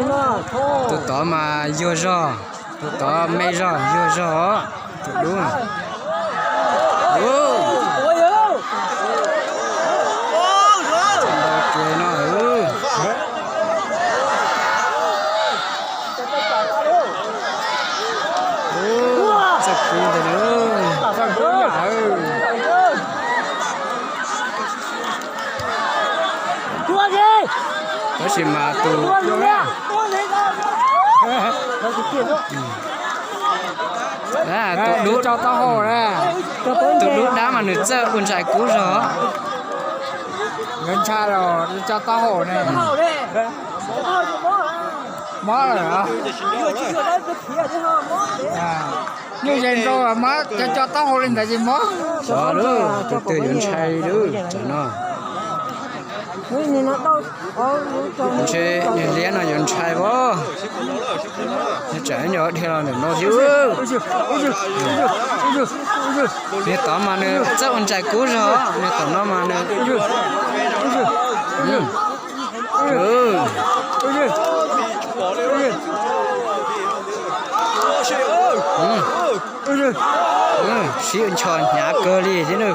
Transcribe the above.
Tus tod mas yuag zog, tus tod me zog yuag zog os, tus dub. Ntau kiag no. Txawj kub ntag. Tab sis mas tus, tus dub, tus dub dab mas nws txawj ua ntsais kub zog. Nkawd ntshai los tso taub hau ne. Mob lawm. Nyuj ze nrau mas cov co taub hau li ntawd ces mob. Xyov lawm, tus twg yuav ntshai lawm tam no. Ntshe niag liab no yuav ntshai as. Nws tsam ib nyuag dhia los ntawm no xwb. Niag tod mas nws txawj ua ntsais kub zog, niag tom no mas nws sib ncho hnyav kawg li thiab na.